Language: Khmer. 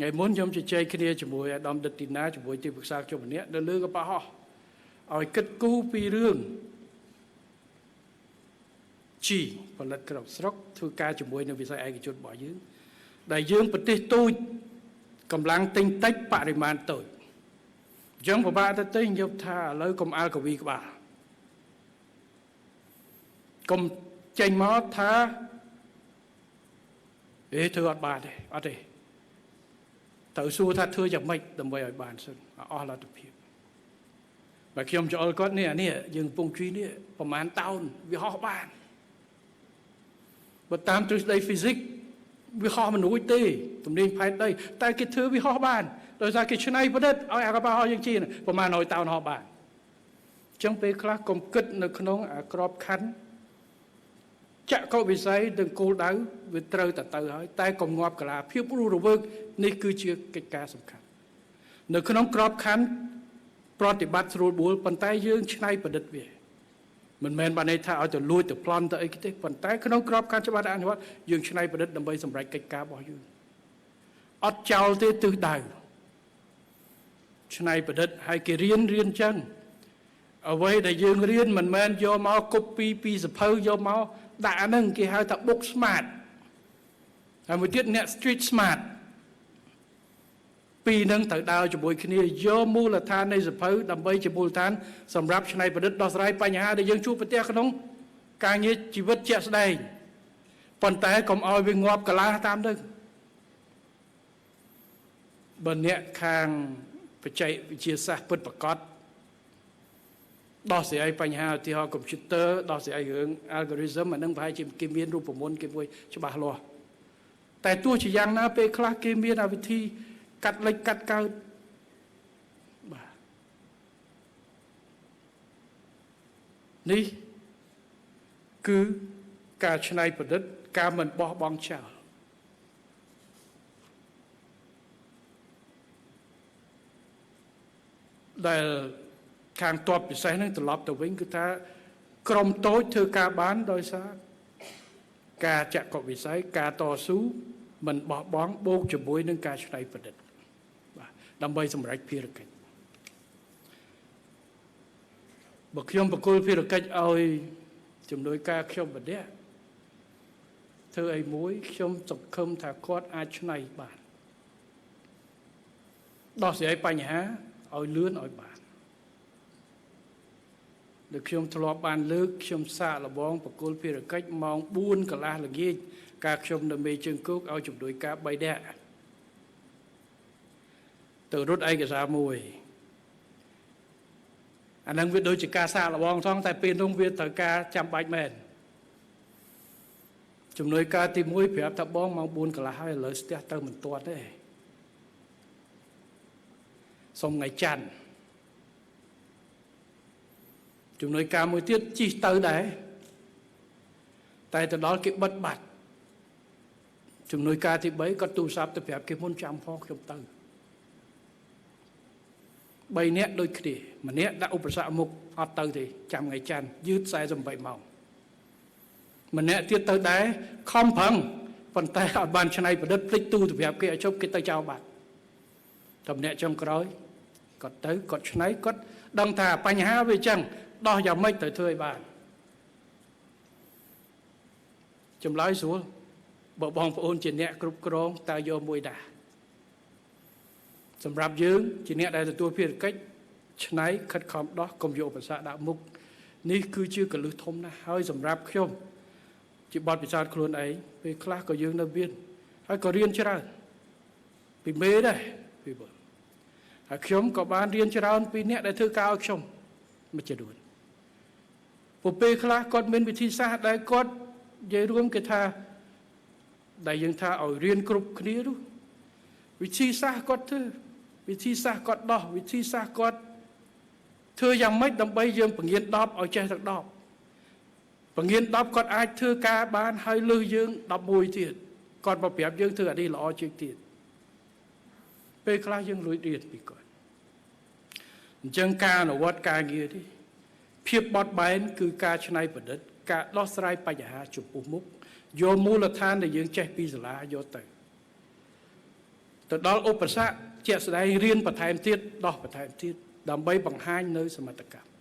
ថ្ងៃមុនខ្ញុំជជែកគ្នាជាមួយអាដាមដិតទីណាជាមួយទីប្រឹក្សាខ្ញុំម្នាក់នៅលើកប៉ាល់ហោះឲ្យគិតគូរពីរឿងជីផលិតក្នុងស្រុកធ្វើការជាមួយនឹងវិស័យឯកជនរបស់យើងដែលយើងប្រទេសទូចកម្លាំងទិញតិចបរិមាណតូចអញ្ចឹងពិបាកទៅទិញយកថាឥឡូវកុំអាលកវីក្បាលកុំចេញមកថាអេធ្វើអត់បានទេអត់ទេត្រូវសួរថាធ្វើយ៉ាងម៉េចដើម្បីឲ្យបានសិនអស់លទ្ធភាពបើខ្ញុំច្អល់គាត់នេះអានេះយើងកំពុងជិះនេះប្រហែលតោនវាហោះបានបើតាមទ្រឹស្ដីហ្វីស៊ីកវាហោះមិនរួចទេទំនាញផែនដីតែគេធ្វើវាហោះបានដោយសារគេច្នៃប្រឌិតឲ្យអាកប៉ាល់ហោះយើងជិះប្រហែល100តោនហោះបានអញ្ចឹងពេលខ្លះកុំគិតនៅក្នុងអាក្របខ័ណ្ឌចក្ខុវិស័យនិងគោលដៅវាត្រូវតែទៅហើយតែកុំងាប់កាឡាភាពរស់រវើកនេះគឺជាកិច្ចការសំខាន់នៅក្នុងក្របខ័ណ្ឌប្រតិបត្តិស្រួលបួលប៉ុន្តែយើងច្នៃប្រឌិតវាមិនមែនបានន័យថាឲ្យទៅលួចទៅប្លន់ទៅអីទេប៉ុន្តែក្នុងក្របខ័ណ្ឌច្បាប់អនុវត្តយើងច្នៃប្រឌិតដើម្បីសម្រេចកិច្ចការរបស់យើងអត់ចោលទេទិសដៅច្នៃប្រឌិតហើយគេរៀនរៀនចឹងអ្វីដែលយើងរៀនមិនមែនយកមកកូពីពីសភៅយកមកដាក់អាហ្នឹងគេហៅថា book smart ហើយមួយទៀតអ្នក street smart ពីរនឹងត្រូវដើរជាមួយគ្នាយកមូលដ្ឋាននៃសភៅដើម្បីជាមូលដ្ឋានសម្រាប់ច្នៃប្រឌិតដោះស្រាយបញ្ហាដែលយើងជួបប្រទះក្នុងការងារជីវិតជាក់ស្ដែងប៉ុន្តែកុំឲ្យវាងាប់កលាតាមនឹងបើអ្នកខាងបច្ចេកវិទ្យាសាស្ត្រពិតប្រាកដដោះស្រាយបញ្ហាឧទាហរណ៍កុំព្យូទ័រដោះស្រាយរឿង algorithm អានឹងប្រហែលជាគេមានរូបមន្តគេមួយច្បាស់លាស់តែទោះជាយ៉ាងណាពេលខ្លះគេមានអាវិធីកាត់លិចកាត់កើតបាទនេះគឺការច្នៃប្រឌិតការមិនបោះបង់ចោលដែលខាងតបពិសេសនឹងត្រឡប់ទៅវិញគឺថាក្រុមតូចធ្វើការបានដោយសារការចក្ខុវិស័យការតស៊ូមិនបោះបង់បូកជាមួយនឹងការច្នៃប្រឌិតបាទដើម្បីសម្រេចភារកិច្ចបើខ្ញុំបកគលភារកិច្ចឲ្យជំនួយការខ្ញុំម្នាក់ធ្វើអីមួយខ្ញុំសង្ឃឹមថាគាត់អាចច្នៃបានដោះស្រាយបញ្ហាឲ្យលឿនឲ្យបានដែលខ្ញុំធ្លាប់បានលើកខ្ញុំសាកល្បងបកគលភារកិច្ចម៉ោង4កន្លះល្ងាចការខ្ញុំនៅមេជើងគោកឲ្យជំនួយការ3នាក់ទៅរត់ឯកសារមួយអានឹងវាដូចជាការសាកល្បងថងតែពេលនោះវាត្រូវការចាំបាច់មែនជំនួយការទី1ប្រាប់ថាបងម៉ោង4កន្លះហើយឥឡូវស្ទះទៅមិនទាន់ទេសុំថ្ងៃច័ន្ទជំនួយការមួយទៀតជិះទៅដែរតែទៅដល់គេបិទបាត់ជំនួយការទី3គាត់ទូរស័ព្ទទៅប្រាប់គេមុនចាំផងខ្ញុំទៅ3នាក់ដូចគ្នាម្នាក់ដាក់ឧបសគ្គមុខអត់ទៅទេចាំថ្ងៃច័ន្ទយឺត48ម៉ោងម្នាក់ទៀតទៅដែរខំប្រឹងប៉ុន្តែអត់បានច្នៃប្រឌិតភ្លេចទូទៅប្រាប់គេឲ្យជប់គេទៅចោលបាត់តែម្នាក់ចុងក្រោយគាត់ទៅគាត់ច្នៃគាត់ដឹងថាបញ្ហាវាអញ្ចឹងដោះយ៉ាងម៉េចទៅធ្វើឲ្យបានចម្លើយស្រួលបើបងប្អូនជាអ្នកគ្រប់គ្រងតើយកមួយដែរសម្រាប់យើងជាអ្នកដែលទទួលភារកិច្ចច្នៃខិតខំដោះកុំយកឧបសគ្គដាក់មុខនេះគឺជាកលឹះធំណាស់ហើយសម្រាប់ខ្ញុំជាបទពិសោធន៍ខ្លួនឯងពេលខ្លះក៏យើងនៅមានហើយក៏រៀនច្រើនពីមេដែរពីបងហើយខ្ញុំក៏បានរៀនច្រើនពីអ្នកដែលធ្វើការឲ្យខ្ញុំមួយចំនួនពួកពេលខ្លះគាត់មានវិធីសាស្ត្រដែលគាត់និយាយរួមគេថាដែលយើងថាឲ្យរៀនគ្រប់គ្នានោះវិធីសាស្ត្រគាត់ធ្វើវិធីសាស្ត្រគាត់ដោះវិធីសាស្ត្រគាត់ធ្វើយ៉ាងម៉េចដើម្បីយើងពង្រៀន10ឲ្យចេះទាំង10ពង្រៀន10គាត់អាចធ្វើការបានហើយលើសយើង11ទៀតគាត់មកប្រាប់យើងធ្វើអានេះល្អជាងទៀតពេលខ្លះយើងលួចរៀនពីគាត់អញ្ចឹងការអនុវត្តការងារនេះភាពបត់បែនគឺការច្នៃប្រឌិតការដោះស្រាយបញ្ហាចំពោះមុខយកមូលដ្ឋានដែលយើងចេះពីសាលាយកទៅ ទៅដល់ឧបសគ្គជាក់ស្ដែងរៀនបន្ថែមទៀតដោះបន្ថែមទៀតដើម្បីបង្ហាញនៅសមត្ថកម្ម។